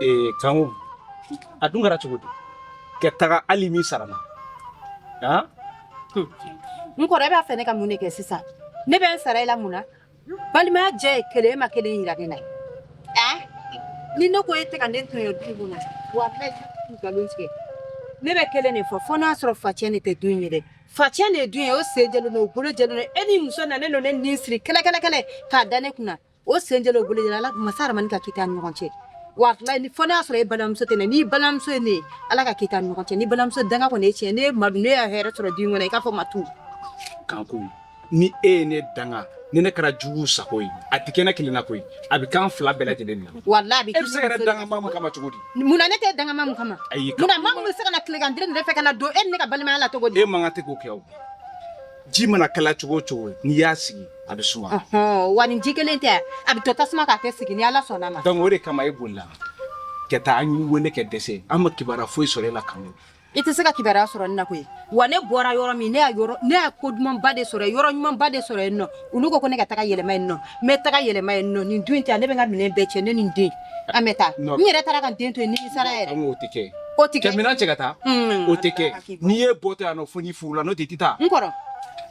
Ee Kanku, a dun kɛra cogo di ka taga hali min sara na? Han? N kɔrɔ, e b'a fɛ ne ka mun de kɛ sisan? Ne bɛ n sara i la mun na? Balimaya jɛ ye kelen, e ma kelen yira ne na. Ni ne ko e tɛ ka ne tɔɲɔ du kɔnɔ, walayi nkalon tigɛ. Ne bɛ kelen de fɔ, fo n'a sɔrɔ facɛn de tɛ du in ye dɛ. Facɛn de ye du in ye, o sen jɛlen don, o bolo jɛlen don. E ni muso nalen don ne nin siri kɛlɛ kɛlɛ kɛlɛ k'a da ne kunna. O sen jɛlen, o bolo jɛlen, Ala masa Aramani ka kiti an ni ɲɔgɔn cɛ. Walayi ni fo n'a sɔrɔ e balimamuso tɛ ne, n'i balimamuso ye ne ye, Ala ka kiti an ni ɲɔgɔn cɛ. Ni balimamuso danga kɔni ye tiɲɛ, ne ye madu, ne y'a hɛrɛ sɔrɔ du in kɔnɔ, i k'a fɔ matu. Kanku, ni e ye ne danga, ni ne kɛra jugu sago ye, a tɛ kɛ ne kelen na koyi, a bɛ k'an fila bɛɛ lajɛlen na. Walayi a bɛ E bɛ se ka ne danga Mamu kama cogo di? Munna ne tɛ danga Mamu kama? Ayi. Munna Mamu bɛ se ka na tilegan dire ne fɛ ka na don e ni ne ka balimaya la cogo di? E man kan tɛ k'o kɛ o. Ji mana kalaya cogo o cogo, n'i y'a sigi, a bɛ suma. Ɔhɔn, wa nin ji kelen tɛ, a bɛ to tasuma k'a tɛ sigi ni Ala sɔnna ma. Donc o de kama e bolila ka taa, an y'i wele ka dɛsɛ, an ma kibaruya foyi sɔrɔ e la, Kanku. I tɛ se ka kibaruya sɔrɔ ne na koyi. Wa ne bɔra yɔrɔ min, ne y'a yɔrɔ, ne y'a ko dumanba de sɔrɔ yen, yɔrɔ ɲumanba de sɔrɔ yen nɔ. Olu ko ko ne ka taga yɛlɛma yen nɔ, n bɛ taga yɛlɛma yen nɔ. Nin du in tɛ, ne bɛ n ka minɛn bɛɛ cɛ, ne ni n den, an bɛ taa. N yɛrɛ taara ka n den to yen, nimisara yɛrɛ. Kanku, o tɛ kɛ. O tɛ kɛ. Ka minɛn cɛ ka taa, o tɛ kɛ. N'i ye bɔtɔ yan nɔ, fo n'i furula, n'o tɛ i tɛ taa. N kɔrɔ,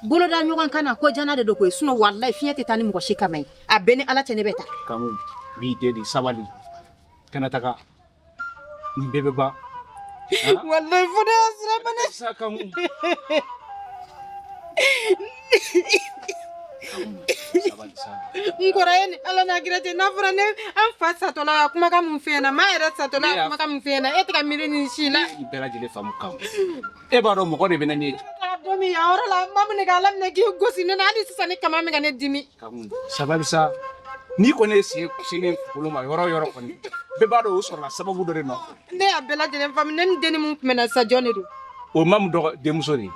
boloda ɲɔgɔn kan na ko jana de don koyi. Sinon walayi fiɲɛ tɛ taa ni mɔgɔ si kama ye. A bɛɛ ni Ala cɛ, ne bɛ taa. Kanku, n b'i deli, sabali, kana taga, nin bɛɛ bɛ ban. Walayi fo ne y'a sɔrɔ bana. Sa Kanku, sabali sa. N kɔrɔ, ye ni Ala n'a kira cɛ, n'a fɔra ne an fa satɔla a kumakan mun f'i ɲɛna, maa yɛrɛ satɔla a kumakan mun f'i ɲɛna, e tɛ ka miiri nin si la. Ne ye nin bɛɛ lajɛlen faamu, Kanku. E b'a dɔn mɔgɔ de bɛ na ne ye. Don min yan yɔrɔ la, mamu ne ka Ala minɛ k'i gosi ne na, hali sisan ni kama min ka ne dimi. Kanku, sabali sa. N'i kɔni ye sen selen kunkolo ma yɔrɔ o yɔrɔ kɔni, bɛɛ b'a dɔn o sɔrɔla sababu dɔ de nɔfɛ. Ne y'a bɛɛ lajɛlen faamu. Ne ni denni mun tun bɛ na sisan, jɔn de don? O mamu dɔgɔ denmuso de ye.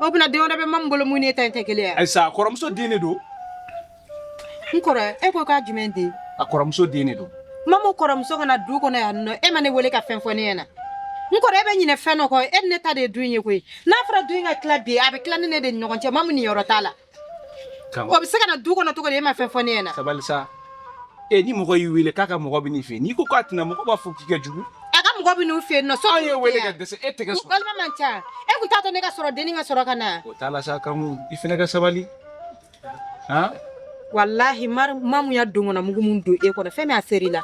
O bɛna den wɛrɛ bɛ mamu bolo mun ni e ta in tɛ kelen ye? Ayi sa, a kɔrɔmuso den de don. N kɔrɔ, e ko k'a jumɛn den? A kɔrɔmuso den de don. Mamu kɔrɔmuso ka na du kɔnɔ yan nɔ, e ma ne wele ka fɛn fɔ ne ɲɛna. N kɔrɔ, e bɛ ɲinɛ fɛn dɔ kɔ. E ni ne ta de ye du in ye koyi. N'a fɔra du in ka tila bi, a bɛ tila ne ne de ni ɲɔgɔn cɛ. Mamu ni yɔrɔ t'a la. O bɛ se ka na du kɔnɔ cogo di, e ma fɛn fɔ ne ɲɛna? Sabali sa. E ni mɔgɔ y'i wele k'a ka mɔgɔ bɛ n'i fɛ, n'i ko k'a tɛna, mɔgɔ b'a fɔ k'i ka jugu. A ka mɔgɔ bɛ n'u fɛ yen nɔ so. An ye wele ka dɛsɛ, e tɛgɛ sɔrɔ. Balima man ca, e kun t'a to ne ka sɔrɔ, denni ka sɔrɔ ka na. O t'a la sa, Kanku, i fana ka sabali. Han? Walahi mamu ya don kɔnɔ mugu mun don e kɔnɔ, fɛn min a ser'i la.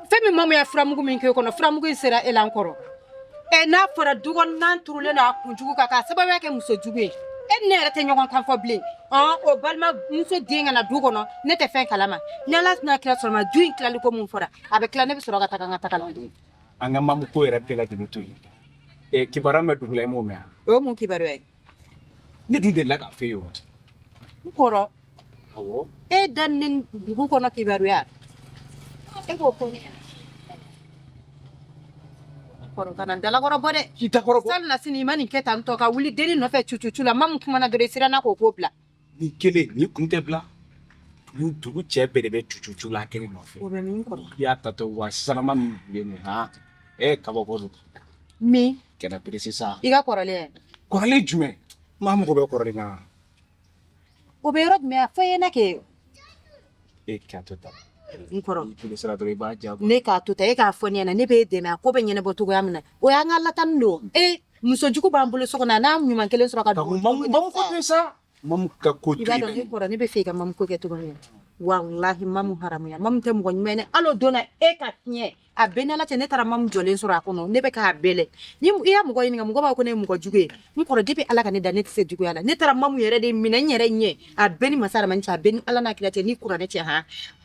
Fɛn min mamu ya furamugu min k'e kɔnɔ, furamugu in sera e la, n kɔrɔ. Ɛ, n'a fɔra du kɔnɔna turulen don a kunjugu kan k'a sababuya kɛ muso jugu ye, e ni ne yɛrɛ tɛ ɲɔgɔn kan fɔ bilen. O balimamuso den ka na du kɔnɔ, ne tɛ fɛn kalama. Ni Ala n'a kira sɔrɔ ma, du in tilali ko mun fɔra, a bɛ tila, ne bɛ sɔrɔ ka taga n ka taga la. An ka mamu ko yɛrɛ bɛɛ lajɛlen to yen. Ɛ, kibaruya min bɛ dugu la, i m'o mɛn wa? O ye mun kibaruya ye? Ne dun delila k'a f'e ye o. N kɔrɔ. Awɔ. E da ni dugu kɔnɔ kibaruya, e k'o fɔ ne ɲɛna. Kɔrɔ, kana n dalakɔrɔ bɔ dɛ. K'i dakɔrɔ bɔ. Sali na sini, i ma nin kɛ tan tɔ ka wuli denni nɔfɛ cucucu la, mamu kumana dɔrɔn, i siranna k'o ko bila. Nin kelen nin kun tɛ bila. Dugu cɛ bɛɛ de bɛ cucucu la kelen nɔfɛ. O bɛ min kɔrɔ? I y'a tatɔ wa sisanama min bɛ nin han, e kabako don. Min? Kɛnɛ perese sa. I ka kɔrɔlen ye. Kɔrɔlen jumɛn? Maa mago bɛ kɔrɔlen na. O bɛ yɔrɔ jumɛn? A fɔ i ɲɛna kɛ. E k'a to tan. N kɔrɔ. I peresera dɔrɔn, i b'a jaabi. Ne k'a to tan, e k'a fɔ ne ɲɛna, ne b'e dɛmɛ a ko bɛ ɲɛnabɔ cogoya min na. O y'an ka latani don. E muso jugu b'an bolo so kɔnɔ, a n'a ɲuman kelen sɔrɔ ka don. Mamu ko to yen sa. Mamu ka ko to I b'a dɔn, ne kɔrɔ, ne bɛ fɛ i ka mamu ko kɛ cogo min na. Walahi mamu haramuya. Mamu tɛ mɔgɔ ɲuman ye dɛ. Hali o don na, e ka fiɲɛ a bɛɛ n'Ala cɛ, ne taara mamu jɔlen sɔrɔ a kɔnɔ, ne bɛ k'a bɛlɛ. Ni i y'a mɔgɔ ɲininka, mɔgɔ b'a fɔ ko ne ye mɔgɔ jugu ye. N kɔrɔ, depuis Ala ka ne da, ne tɛ se juguya la. Ne taara mamu yɛrɛ de minɛ n yɛrɛ ɲɛ, a bɛɛ ni masa Aramani cɛ, a bɛɛ ni Ala n'a kira cɛ, ni kuranɛ cɛ han.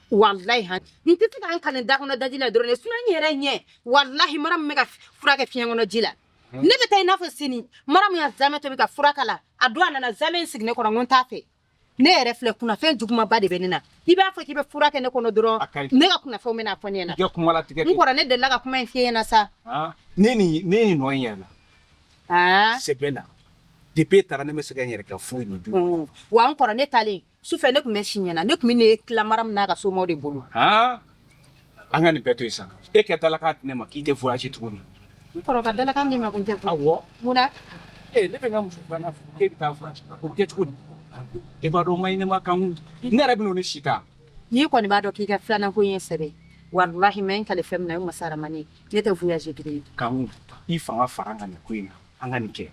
Walahi han, n tɛ se k'an kale da kɔnɔ daji la dɔrɔn dɛ, sinon n yɛrɛ ɲɛ, walahi mara min bɛ ka fura kɛ fiɲɛ kɔnɔ ji la. Ne bɛ taa i n'a fɔ sini, mara min ya zamɛ tobi ka fura k'a la, a don a nana zamɛ in sigi ne kɔrɔ, n ko n t'a fɛ. Ne yɛrɛ filɛ, kunnafɛn jugumanba de bɛ ne na. I b'a fɔ k'i bɛ fura kɛ ne kɔnɔ dɔrɔn, ne ka kunnafɛnw bɛna fɔ ne ɲɛna. I ka kuma latigɛ. N kɔrɔ, ne delila ka kuma in f'i ɲɛna sa. Ne nin nɔ in yɛrɛ la. Sɛbɛn la. Depuis e taara, ne bɛ se ka n yɛrɛ kɛ foyi nin du. Wa n kɔrɔ, ne talen Sufɛ ne tun bɛ si ɲɛna, ne tun bɛ ne tila mara min n'a ka somaw de bolo. Han, an ka nin bɛɛ to yen sa. E ka dalakan di ne ma k'i tɛ voyage tuguni. N kɔrɔ, ka dalakan di ma kun tɛ. Awɔ. Mun na? E, ne bɛ n ka muso filanan furu, e bɛ taa voyage, o bɛ kɛ cogo di? E b'a dɔn o ma ɲi ne ma kan. Ne yɛrɛ bɛ n'o ni si ta. N'i kɔni b'a dɔn k'i ka filanan ko in ye sɛbɛ, walahi, mɛ n kale fɛn min na, o ye masa ramani ye, ne tɛ voyage tuguni. Kanku, i fanga fara an kan nin ko in na, an ka nin kɛ.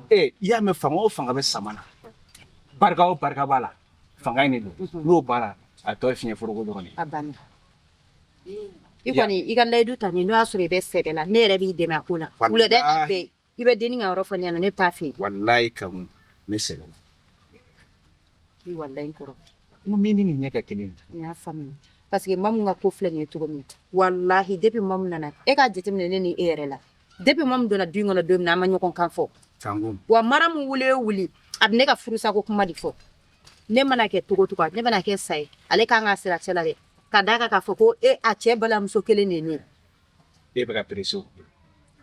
E, i y'a mɛn, fanga o fanga bɛ sama na, barika o barika b'a la, fanga in de don. N'o banna, a tɔ ye fiɲɛ foroko dɔrɔn de ye. A banna. I kɔni, i ka layidu ta nin, n'o y'a sɔrɔ i bɛ sɛbɛ la, ne yɛrɛ b'i dɛmɛ a ko la. Wulada fɛ, i bɛ denni ka yɔrɔ fɔ ne ɲɛna, ne bɛ taa fɛ yen. Walayi Kanku, ne sɛgɛnna. I walayi, n kɔrɔ. N ko min ni nin ɲɛ kɛ kelen ye. N y'a faamuya, parce que Mamu ka ko filɛ nin ye cogo min na, walahi, depuis Mamu nana, e k'a jateminɛ ne ni e yɛrɛ la, depuis Mamu donna du in kɔnɔ don min na, an ma ɲɔgɔn kan fɔ. Kanku. Wa mara min wuli o wuli, a bɛ ne ka furusako kuma de fɔ. Ne mana kɛ togo togo, ne mana kɛ sa ye, ale kan ka sira cɛ la dɛ, ka d'a kan k'a fɔ ko e a cɛ balimamuso kelen de ye ne ye. E bɛ ka presser o.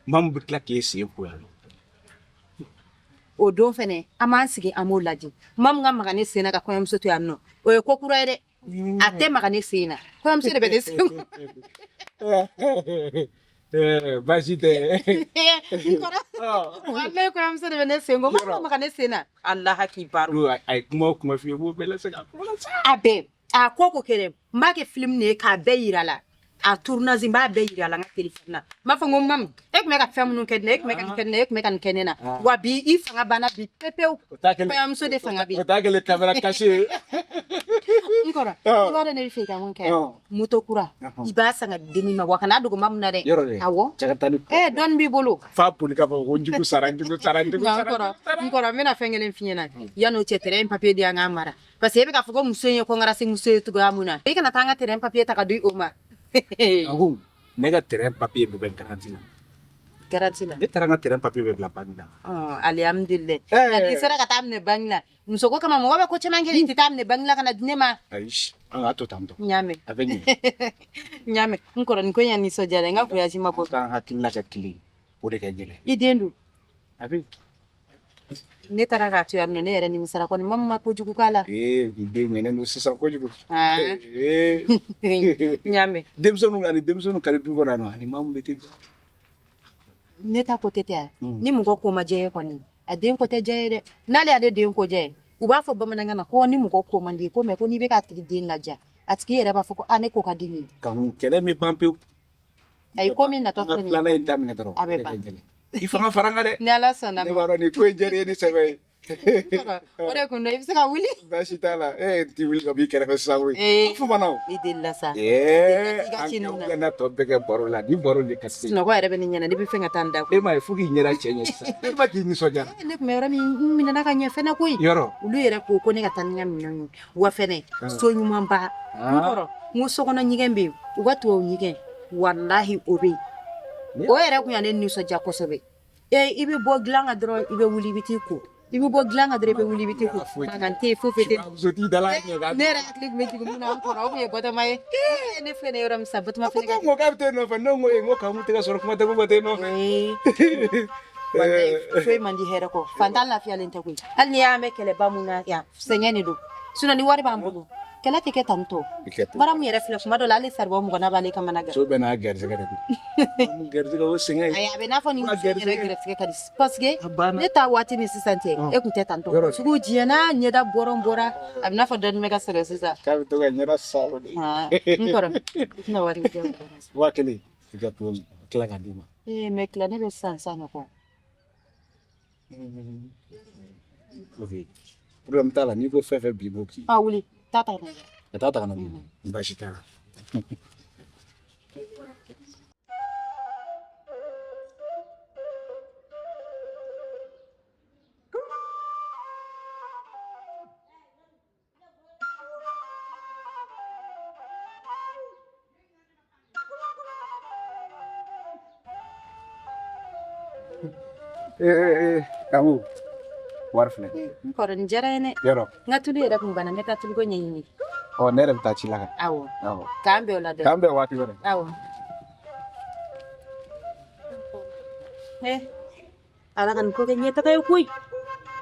Mamu bɛ tila k'e sen ko yan. O don fɛnɛ, an b'an sigi, an b'o lajɛ. Mamu ka maga ne sen na ka kɔɲɔmuso to yan nɔ, o ye ko kura ye dɛ. A tɛ maga ne sen na, kɔɲɔmuso de bɛ ne sen. Baasi tɛ. N kɔrɔ, walayi, kɔɲɔmuso de bɛ ne sen ko. Mamu ka maga ne sen na, Alaha k'i baro. A ye kuma o kuma f'i ye, i b'o bɛɛ lase ka kuma lase. A bɛɛ, a ko ko kelen, n b'a kɛ film de ye k'a bɛɛ yira la. A tournage, n b'a bɛɛ yira la n ka téléphone na. N b'a fɔ n ko Mamu, e tun bɛ ka fɛn minnu kɛ ne na, e tun bɛ ka nin kɛ ne na, e tun bɛ ka nin kɛ ne na, wa bi i fanga banna bi pepewu. O t'a kɛlen. Kɔɲɔmuso de fanga bi. O t'a kɛlen caméra cachée ye. N kɔrɔ, i b'a dɔn ne bɛ fɛ i ka mun kɛ? Moto kura, i b'a san ka di dennin ma, wa kana dogo Mamu na dɛ. Yɔrɔ dɛ. Awɔ. Cɛ ka taa ni. Ɛ, dɔɔni b'i bolo. F'a boli k'a fɔ ko n jugu sara, n jugu sara, n jugu Nka n sara. kɔrɔ, n kɔrɔ, n bɛna fɛn kelen f'i ɲɛna. Yan'o cɛ, terrain papier di, an k'a mara, parce que e bɛ k'a fɔ ko muso in ye kɔnkarasi muso ye cogoya mun na, i kana taa an ka terrain papier ta ka di o ma. Kanku, ne ka terrain papier bɛɛ bɛ garantie la. Garantie la? Ne taara n ka terrain papier bɛɛ bila banque la. Alihamudulila. I sera ka taa minɛ banque la. Muso ko kama, mɔgɔ bɛ ko caman kɛ, i tɛ taa minɛ banque la ka na di ne ma. Ayi, an k'a to tan tɔ. N y'a mɛn. A bɛ ɲɛ. N y'a mɛn, n kɔrɔ, nin ko in ya nisɔndiya dɛ. N ka voyage ma bɔ. K'an hakilina kɛ kelen, o de ka gɛlɛn. I den dun? A bɛ. Ne taara k'a to yan nɔ, ne yɛrɛ nimisara kɔni. Mamu ma kojugu k'a la. Ee, nin den ŋɛnɛ don sisan kojugu. Ee. N y'a mɛn. Denmisɛnninw ani denmisɛnninw ka di du kɔnɔ yan nɔ, ani Mamu bɛ ten. Ne ta ko tɛ yan. Ni mɔgɔ ko ma diya ye kɔni, a den ko tɛ diya ye dɛ. N'ale y'ale den ko diya ye, u b'a fɔ bamanankan na ko ni mɔgɔ ko man di ko mɛ, ko n'i bɛ k'a tigi den ladiya, a tigi yɛrɛ b'a fɔ ko a ne ko ka di nin ye. Kanku, kɛlɛ min ban pewu. Ayi, ko min natɔ An ka filɛ nin ye. filanan in daminɛ dɔrɔn. A bɛ O de ban. ka gɛlɛn. I fanga fara n kan dɛ. Ni Ala sɔnna. Ne b'a dɔn nin ko in diyara i ye ni sɛbɛ ye. O de kun don, i bɛ se ka wuli. Baasi t'a la. E t'i wuli ka b'i kɛrɛfɛ sisan koyi. Ee. Fuma na o. I delila sa. Ee, I ka an ci ninnu na. ka na tɔ bɛɛ kɛ baro la. Ni baro de ka se. Sunɔgɔ yɛrɛ bɛ ne ɲɛna, ne bɛ fɛ ka taa n da. E m'a ye fo k'i ɲɛda cɛ ɲɛ sisan. E ma k'i nisɔndiya. Ne tun bɛ yɔrɔ min, n minɛna ka ɲɛ fɛnɛ koyi. Yɔrɔ. Olu yɛrɛ ko ko ne ka taa ni n ka minɛnw ye, wa fɛnɛ so ɲumanba. N kɔrɔ, n ko sokɔnɔ ɲɛgɛn bɛ yen, u ka tubabu ɲɛgɛn, walahi, o bɛ yen. O yɛrɛ kun ya ne nisɔndiya kosɛbɛ. E, i bɛ bɔ dilan kan dɔrɔn, i bɛ wuli, i bɛ t'i ko. I bɛ bɔ dilan kan dɔrɔn, i bɛ wuli, i bɛ t'i ko. Mankan tɛ yen, foyi foyi tɛ yen. Muso t'i da la ɲɛ kan. Ne yɛrɛ hakili tun bɛ jigin mun na, n kɔrɔ, o tun ye Batɔma ye. Ne filɛ nin ye yɔrɔ min sisan, Batɔma fɛnɛ ka Ko k'a bɛ t'e nɔfɛ, ne ko ee, n ko Kanku tɛ ka sɔrɔ, kuma tɛ ko ka t'e nɔfɛ. Ee, walayi, foyi man di hɛrɛ kɔ. Fantan lafiyalen tɛ koyi. Hali n'i y'a mɛn kɛlɛba mun na yan, sɛgɛn de don. Sinon ni wari b'an bolo, kɛlɛ tɛ kɛ tan tɔ. Mara mun yɛrɛ filɛ, kuma dɔ la hali saribɔn mugan b'ale kamana gan. So bɛɛ n'a garisɛgɛ de don. Garisɛgɛ o sɛgɛn ye. Ayi, a bɛ n'a fɔ nin Ka muso yɛrɛ garisɛgɛ. gɛrɛsɛgɛ ka di, parce que A banna. ne ta waati ni sisan cɛ, e kun tɛ tan tɔ. Yɔrɔ. Sugu jɛna, ɲɛda bɔrɔn bɔra, a bɛ n'a fɔ dɔɔnin bɛ ka sɔrɔ sisan. K'a bɛ to ka ɲɛda salo de. N kɔrɔ, i tɛna wari di yan. 1000 i ka to tila ka d'i ma. Ee, mɛ tila ne bɛ san san kɔ. Ok. Problème t'a la, n'i ko fɛn fɛn bi, i b'o k'i. A wuli, taa ta ka na. Ka taa ta ka na d'i ma. Baasi t'a la. Ee ee, Kanku, wari filɛ. N kɔrɔ, nin diyara n ye dɛ. Yɔrɔ. N ka tulu yɛrɛ kun banna, n bɛ taa tuluko ɲɛɲini. Ɔ, ne yɛrɛ bɛ taa ci la ka. Awɔ. Awɔ. K'an bɛn o la dɛ. K'an bɛn waati wɛrɛ. Awɔ. Ala ka nin ko kɛ ɲɛtaga ye koyi.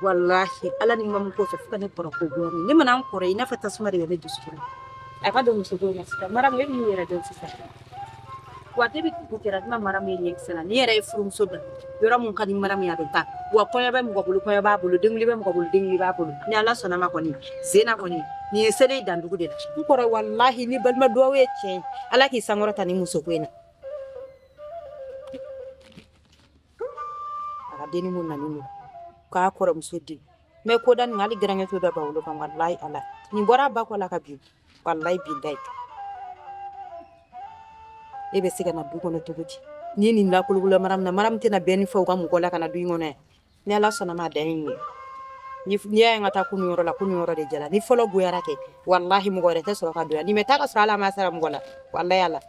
Walahi ala ni mamu ko fɛ fo ka ne kɔrɔ ko gɔrɔ ne mana n kɔrɔ i n'a fɔ tasuma de bɛ ne dusukun a ka don muso ko in na sisan maramu e b'i yɛrɛ dɔn sisan wa debi dugu kɛra ne ma maramu ye ɲɛkisɛ la n'i yɛrɛ ye furumuso bila yɔrɔ mun ka di maramu ye a bɛ taa wa kɔɲɔ bɛ mɔgɔ bolo kɔɲɔ b'a bolo denkundi bɛ mɔgɔ bolo denkundi b'a bolo ni ala sɔnna ma kɔni zena kɔni nin ye selen dandugu de la n kɔrɔ walahi ni balima duwawu ye tiɲɛ ye ala k'i sankɔrɔta ni muso ko in na a ka denni mun nani don k'a kɔrɔmuso den mɛ ko da nin hali garankɛ t'o da bawolo kan walahi ala nin bɔra a ba kɔ la ka bin walahi bilayi e bɛ se ka na du kɔnɔ cogo di n'i ye nin lakolokolo maramu na maramu tɛna bɛn ni fɛ u ka mɔgɔ la ka na du in kɔnɔ yan ni ala sɔnna ma a dan ye nin ye n'i y'a ye n ka taa kunun yɔrɔ la kunun yɔrɔ de jala ni fɔlɔ goyara kɛ walahi mɔgɔ wɛrɛ tɛ sɔrɔ ka don yan nin bɛ taa ka sɔrɔ ala ma sara mɔgɔ la walahi ala.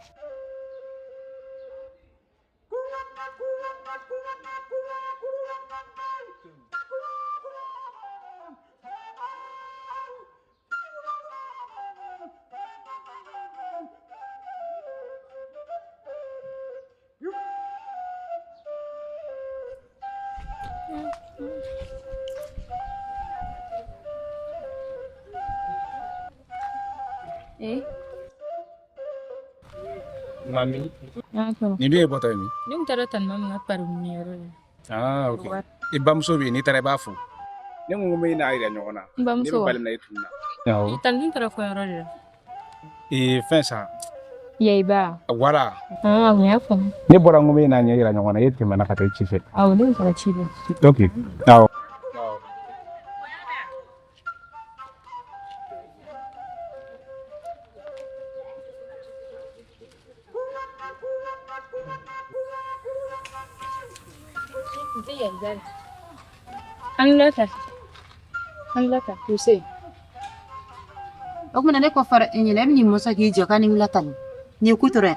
Eh? Mami. Nin dun ye bɔtɔ ye min? Ne tun taara tante Mamu ka pari minɛyɔrɔ la. Ah, ok. I bamuso bɛ yen, n'i taara i b'a fo. Ne ko n bɛ n'a yira ɲɔgɔn na. N bamuso Ne bɛ bali min na e tununna. Awɔ. Tante dun taara kɔɲɔyɔrɔ de la. Ee fɛn sa. Yayiba. Wala. Ah, n y'a faamu. Ne bɔra n ko n bɛ n'a ɲɛ yira ɲɔgɔn na, e tɛmɛna ka taa i ci fɛ. Awɔ, ne tun taara ci la. Ok. Awɔ. An lata. An lata. Nse. O kumana ne kɔ fara e ɲɛna e bɛ n'i mɔsɔn k'i jɔ k'a ni wula tan nin ye ku tɔrɔ ye.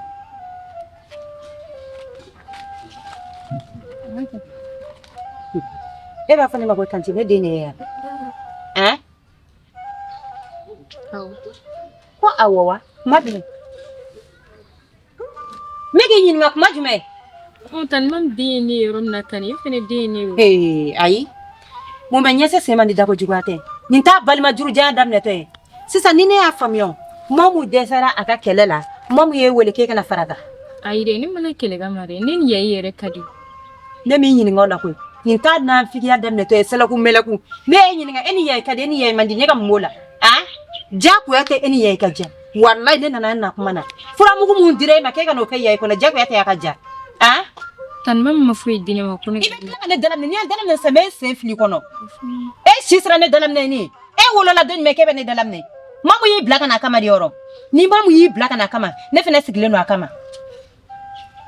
E b'a fɔ ne ma ko tanti ne den de ye yan. Ɛn? Ko awɔ wa? Kuma jumɛn? Ne k'i ɲininka kuma jumɛn? Tante Mamu den ye ne ye yɔrɔ min na tan e fana den ye ne ye. Ee ayi. Mun bɛ ɲɛsɛ sen man di dako juguya tɛ. Nin t'a balima jurujanya daminɛtɔ ye. Sisan ni ne y'a faamuya Mamu dɛsɛra a ka kɛlɛ la Mamu y'e wele k'e kana fara kan. Ayi dɛ ne mana kɛlɛ kama dɛ ne ni Yayi yɛrɛ ka di. Ne m'i ɲininka o la koyi. Nin t'a nafigiya daminɛtɔ ye sɛlɛku mɛlɛku. Ne y'e ɲininka e ni Yayi ka di e ni Yayi man di ne ka mun b'o la? A diyagoya tɛ e ni Yayi ka diya. Walayi ne nana na kuma na. Furamugu mun dira e ma k'e ka n'o kɛ Yayi kɔnɔ diyagoya tɛ a ka diya. A? Tante Mamu ma foyi di ne ma ko ne. I bɛ tila ka ne dalaminɛ n'i y'a dalaminɛ sisan n bɛ n sen fili kɔnɔ. E si sera ne dalaminɛ ni ye. E wolola don jumɛn k'e bɛ ne dalaminɛ? Mamu y'i bila ka na a kama de yɔrɔ. Ni Mamu y'i bila ka na a kama ne fana sigilen don a kama.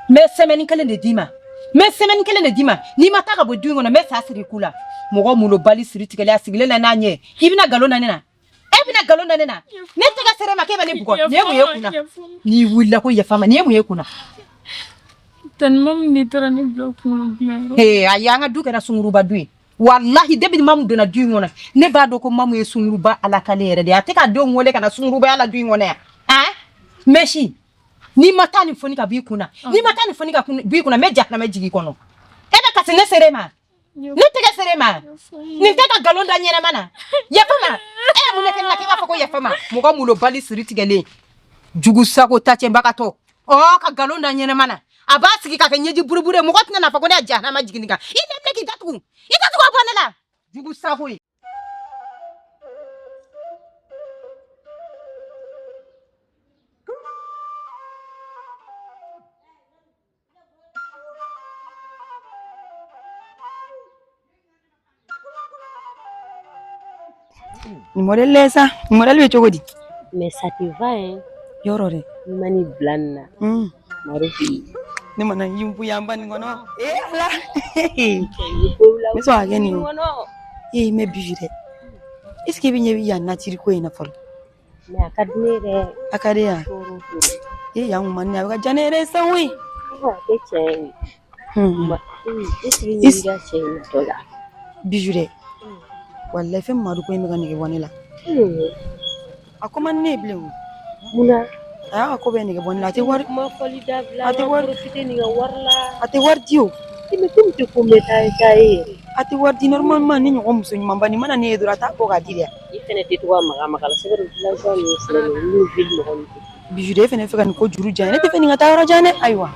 N bɛ semaine kelen de d'i ma. N bɛ semaine kelen de d'i ma. N'i ma taa ka bɔ du in kɔnɔ n bɛ sa siri i ku la. Mɔgɔ molobali siri tigɛlen a sigilen na n'a ɲɛ. I bɛna nkalon da ne na. E bɛna nkalon da ne na. Ne tɛgɛ sera e ma k'e bɛ ne bugɔ. Nin ye mun ye kun na? N'i wulila ko yafa n ma nin ye mun ye kun na? Tante Mamu de taara ne bila kunkolo dilan yɔrɔ. Ee ayi an ka du kɛra sunguruba du ye. Walahi depuis Mamu donna du in kɔnɔ ne b'a dɔn ko Mamu ye sunguruba ala kale yɛrɛ de ye. A tɛ k'a denw wele ka na sungurubaya la du in kɔnɔ yan. Han? Mɛsi n'i ma taa nin foni ka b'i kun na n'i ma taa nin foni ka b'i kun na n bɛ jahanama jigin i kɔnɔ. E bɛ kasi ne sera e ma. Ne tɛgɛ sera e ma. Nin tɛ ka nkalon da ɲɛnama na. Yafa ma. E ye mun de kɛ ne la k'e b'a fɔ ko yafa ma? Mɔgɔ molobali siri tigɛlen. Jugu sago tacɛnbagatɔ. Ɔ ka nkalon da ɲɛnama na. A b'a sigi ka kɛ ɲɛji buruburu ye mɔgɔ tɛna n'a fɔ ko ne ye jahanama jigin nin kan. I lamɛn k'i datugu. I datugu ka bɔ ne la. Jugu sago ye. Nin modèle lajɛ sa nin modèle bɛ cogo di? Mais ça te va hein? Yɔrɔ dɛ. I ma nin bila nin na. Marofi. Ne mana yimpu yan ba nin kɔnɔ. Ee Ala. N bɛ sɔn ka kɛ nin ye. Ee mais Bijou dɛ. Est ce que i bɛ ɲɛ bɛ yan nature ko in na fɔlɔ? Mais a ka di ne yɛrɛ. A ka di yan. Ee yan kun man di ne ye a bɛ ka diya ne yɛrɛ ye sa koyi. A kɛ tiɲɛ ye. Est ce que i ɲɛ b'i ka cɛ in natɔ la? Bijou dɛ. Walayi fɛn Madu ko in bɛ ka nege bɔ ne la. A ko man di ne ye bilen o. Munna? A y'a ka ko bɛɛ nege bɔ ne la. A tɛ wari. Kuma fɔli dabila. A tɛ wari. Profiter nin ka wari la. A tɛ wari di o. Mais komi tɛ ko mɛn ta ye yɛrɛ. A tɛ wari di normalement. Ni ɲɔgɔn muso ɲumanba nin mana ne ye dɔrɔn, a t'a bɔ k'a di dɛ. I fɛnɛ tɛ to ka maga maga la sɛbɛn villageois ninnu filɛ nin ye, olu ni ville mɔgɔ ninnu tɛ. Bijou de, e fɛnɛ fɛ ka nin ko juru jan. Ne tɛ fɛ nin ka taa yɔrɔ jan dɛ. Ayiwa.